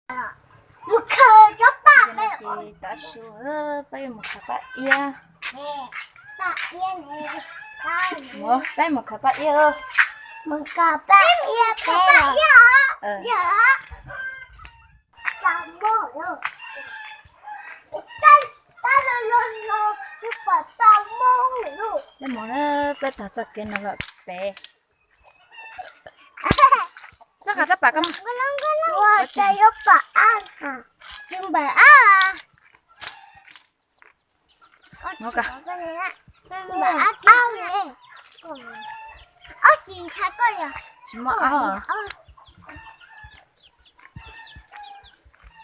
Mus khaws cov paj. Ces tav su peb yuav mus khaws paj iab. Mus, peb mus khaws paj iab. Mus khaws paj iab, khaws paj iab. Peb mus na, peb taug txoj kev no los pem. Txoj qab rab pam koj mus. Ua cas yuav pam ab, tsis npam ab. Mus koj. Tsis muaj ab.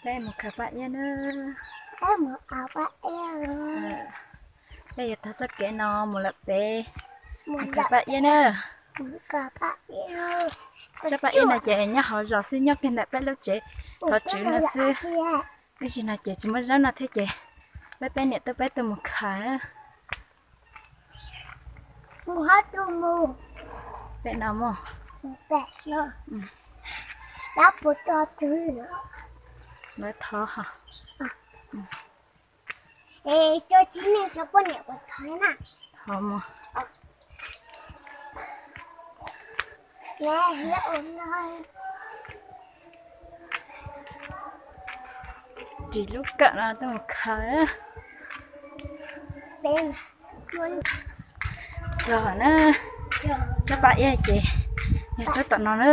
Peb mus khaws paj iab na. Peb yuav taug txoj kev no mus lawm pem, mus khaws paj iab na. Tsob paj iab no ces nyob hauv zos xwb, nyob kiag ntawm peb lub tsev. Thov tswv no xwb. Ib sim no ces tsis muaj zaub no thiab ces peb peb niam tuaj peb tuaj mus khaws na. Pem no mus. Lawv thov ho. Thov mus. Ris lub kawm no tuaj mus khaws. Txog na, tsob paj iab ces yog tsob tom no na.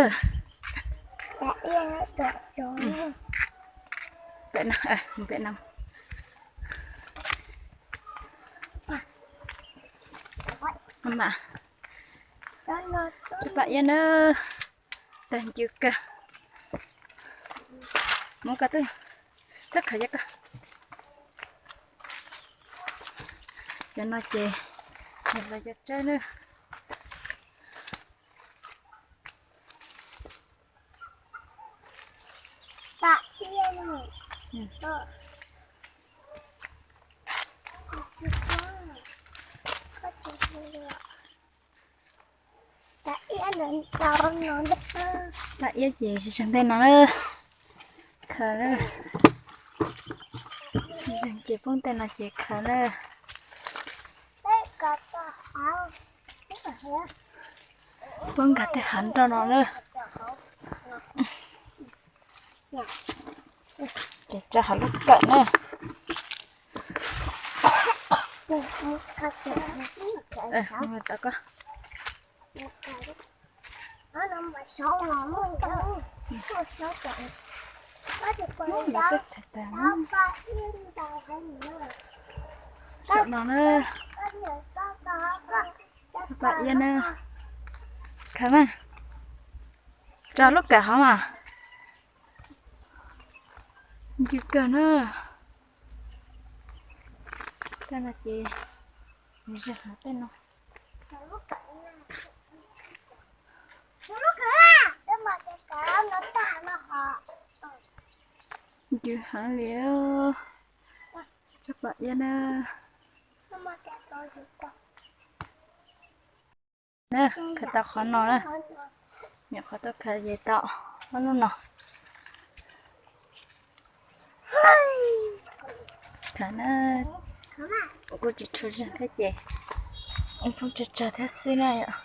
Pem no, pem no. Tsob paj iab na, tag ncw kawg. Mus koj twb txhob khaws cov koj. Cov no ces nws los cov tsawb na. Paj iab ces tsis zeeg tej no na. Khaws na. Zeeg ces poob tej no ces khaws na. Poob nkag tej hav nroj no na. Ces tso hauv lub kawm na. Saum no na, paj iab na, khaws mas, tso lub kawm hauv mas, ncw kawg na. Tej no ces zeeg tej no. Ncw heev li, tsob paj iab na. Na, khaws tau qhov no na. Nyuam qhuav tuaj khaws ces tau ob lub no. Khaws na, kuj tsis tshua zeeg thiab ces poob tsawg tsawg thiab xwb na yom.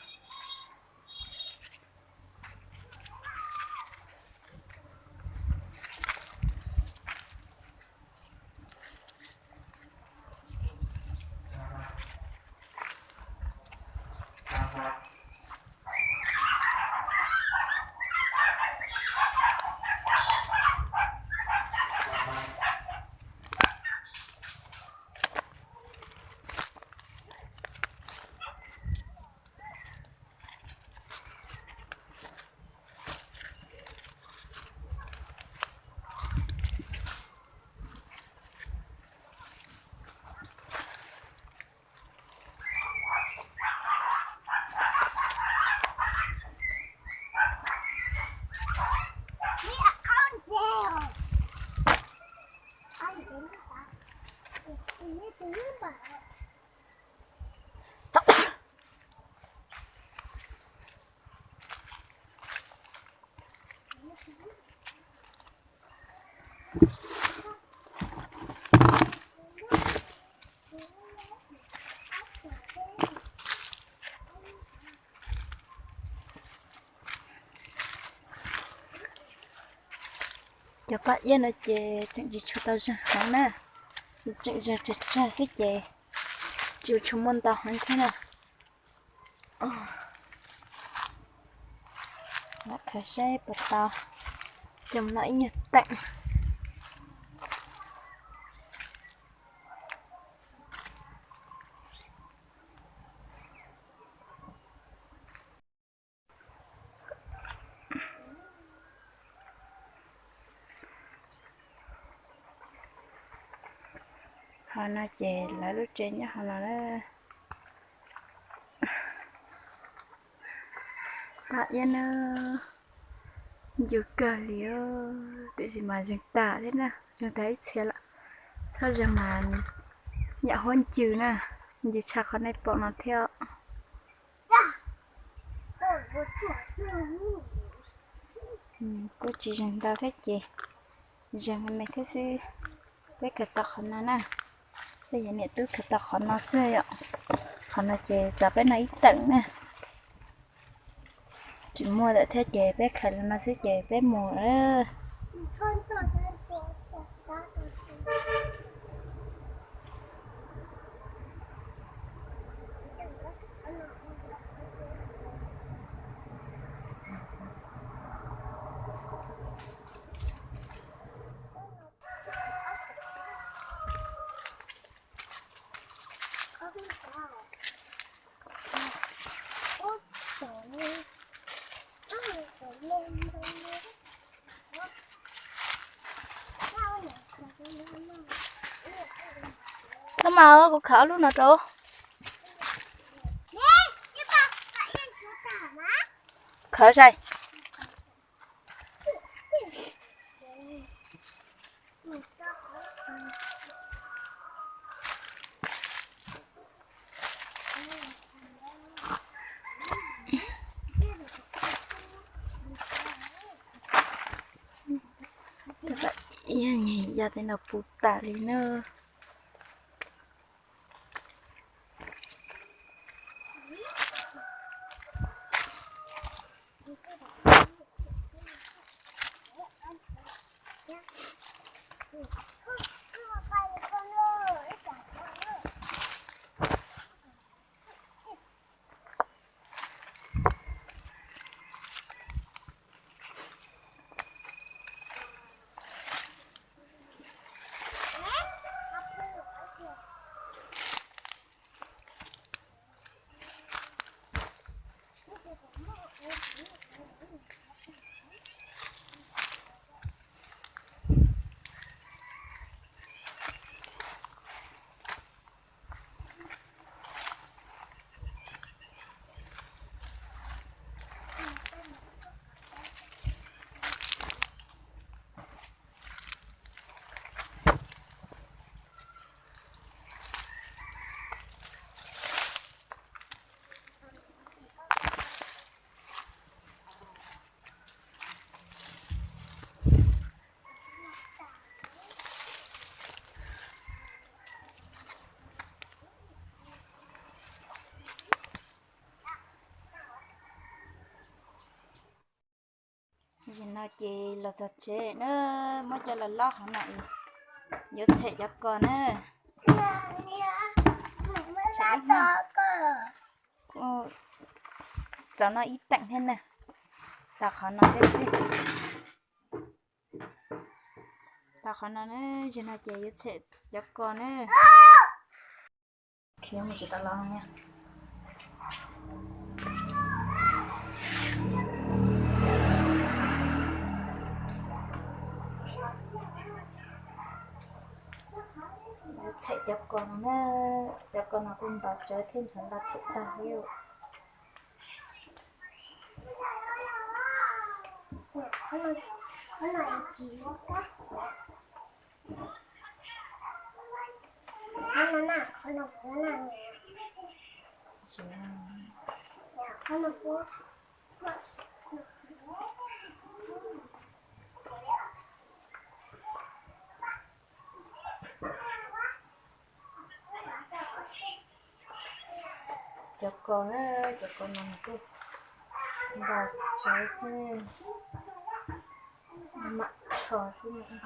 Cov paj iab no ces tseem tsis tshua tau zeeg heev na, tseem zeeg tsawg tsawg xwb ces tsis tshua muaj ntau heev thiab na. Lam khaws saib puas tau coj mus noj ib nyuag teem. Hauv no ces lawv lub tsev nyob hauv no na. Paj iab na, ncw kawg li, tiam sis mas zeeg tas thiab na, zeeg tas ib txhia lawm. Txhob zeeg mas nyam huab ncw na, ncw tshaj qhov nej pom no thiab. Kuj tsis zeeg ntau thiab ces zeeg me me thiab xwb. Peb khaws tau qhov no na, peb yog niam tub khaws tau qhov no xwb yom. Qhov no ces txav peb noj ib teem na. Tsis muaj lawm thiab ces peb khaws los no xwb ces peb mus. Tub mas, kuv khawb ob lub no rau. Khawb sai. Yog tej no puv tas li na. Zaum no ces los txog tsev na, muab coj los lob qhov no es yuav tshem cov kos na. Txav noj ib teem thiab na, tau qhov no thiab xwb. Tau qhov no na, zaum no ces yuav tshem cov kos na. Khiav mus tsis tau los no. Tshem cov kos no na, cov kos no kuj ntaus tsawv thiab ntshe nqa tshem tag li. Cov kos na, cov kos no nws kuj npau tsev thiab, mam tsho xwb na.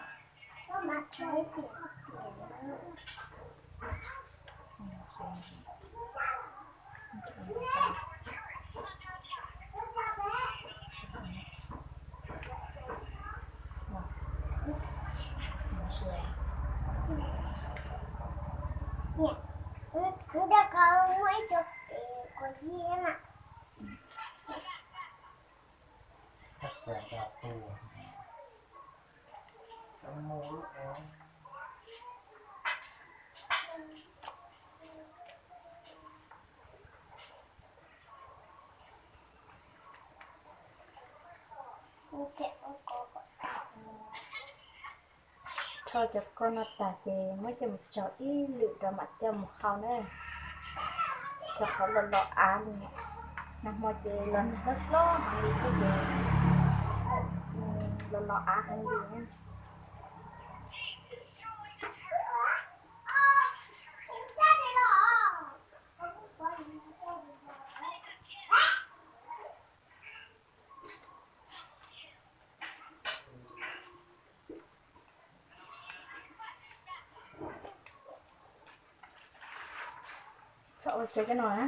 Rho cov kos no tas ces muab coj mus tsaus ib lwm rau mam coj mus hau na. Rau qhov los los av li, nag hmo ces los nag hlob hlob heev li thiab ces los los av heev li na. Txhob ua siab cov no na.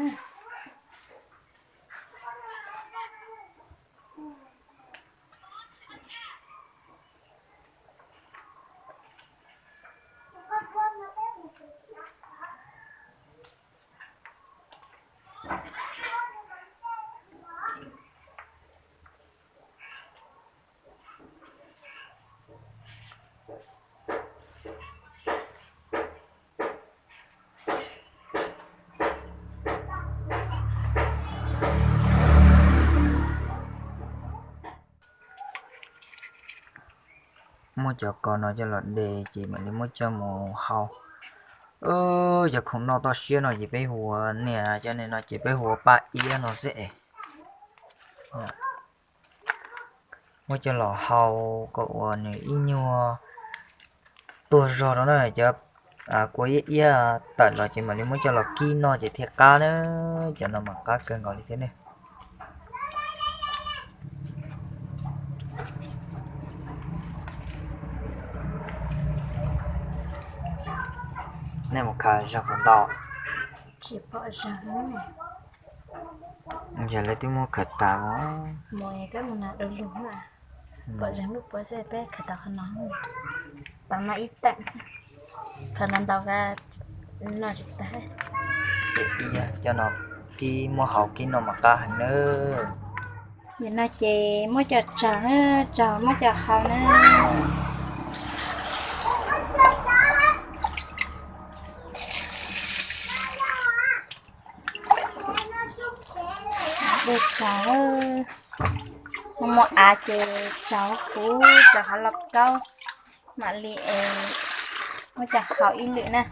Muab cov kos no coj los de ces mam li muab coj mus hau. Cov khoom noj toj siab no ces peb hu ua niam, cov niag no ces peb hu ua paj iab no xwb es. Muab coj los hau kom uas nws ib nyuag tuag zog rau na, cov kua iab iab tawm los ces mam li muab coj los kib noj ces thiaj qab na. Cov no mas qab kawg nkaus li thiab ne. Nej mus khaws zog puas ntau? Tsis pom zog. Yog lawv twb muab khaws tas os. Mus kab mus na du lug na. Pom zeeg lub puav xwb peb khaws tau qhov no. Tau no ib teem. Khaws ntau ntau ka no tsis tag. Coj no kib muab hau kib noj mas qab heev nawb. Nim no ces muab coj tsaug na, tsaug muab coj hau na. Dej tsaug, muaj muaj av ces tsaug huv, tsaug qhov lauj kaub, mam li es muab coj hau ib lwm na.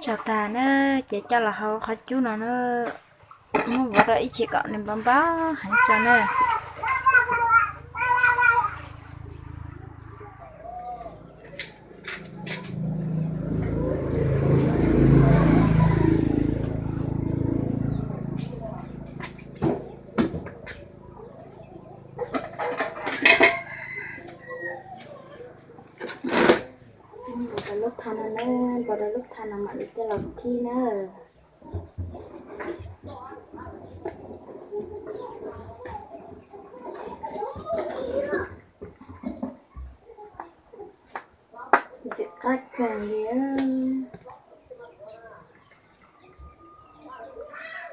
Tsaug tag na, ces coj los hau qhov cub no na, muab vov rau ib chim kom nws npau npau heev tso na. Npau rau lub phaj no na, npau rau lub phaj no mam li coj los kib na. Ntxim qab kawg li.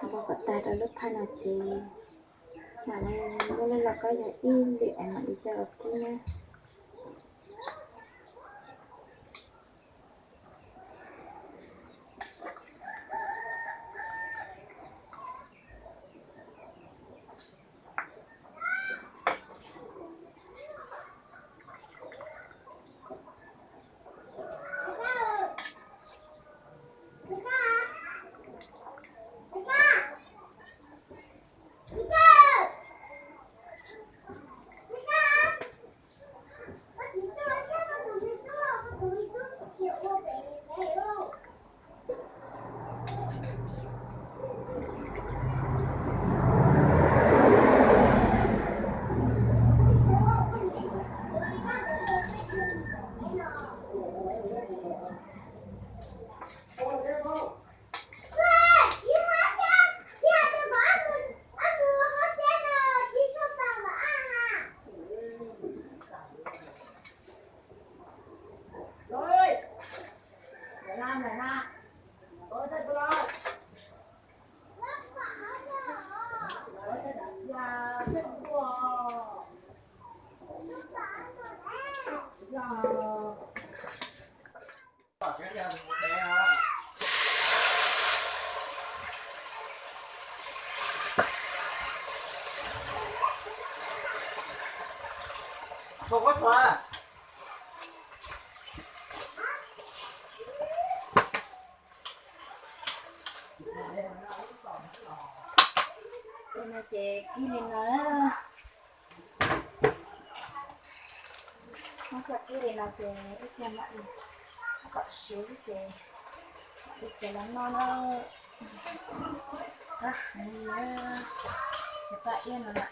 Npau kom tag rau lub phaj no ces mam li muab lub lauj kaub yog ib lwm es mam li coj los kib na. Ces kib li no, muab kib li no ces ib pliag mam li kom siav ces mam li tso los noj na. Qab heev li, cov paj iab no na.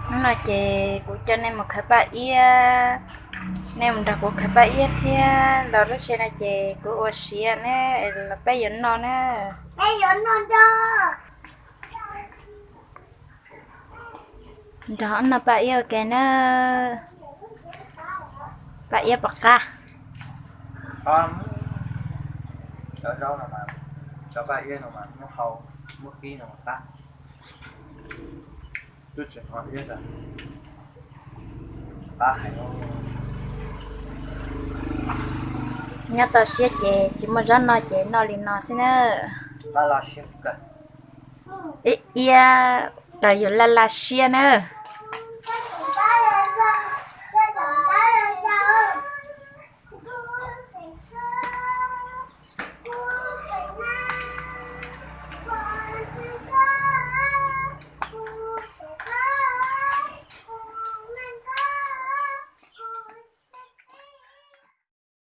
Hnub no ces kuv coj nej mus khaws paj iab, nej mus nrog kuv khaws paj iab thiab los lub sij hawm no ces kuv ua siav na, los peb yuav noj na. Nrog wb noj paj iab ua ke na. Paj iab puas qab? Cov zaub no mas, cov paj iab no mas muab hau, muab kib no mas qab. Nyob toj siab ces tsis muaj zaub noj ces noj li no xwb na. Ib iab rau yus laj laj siab na.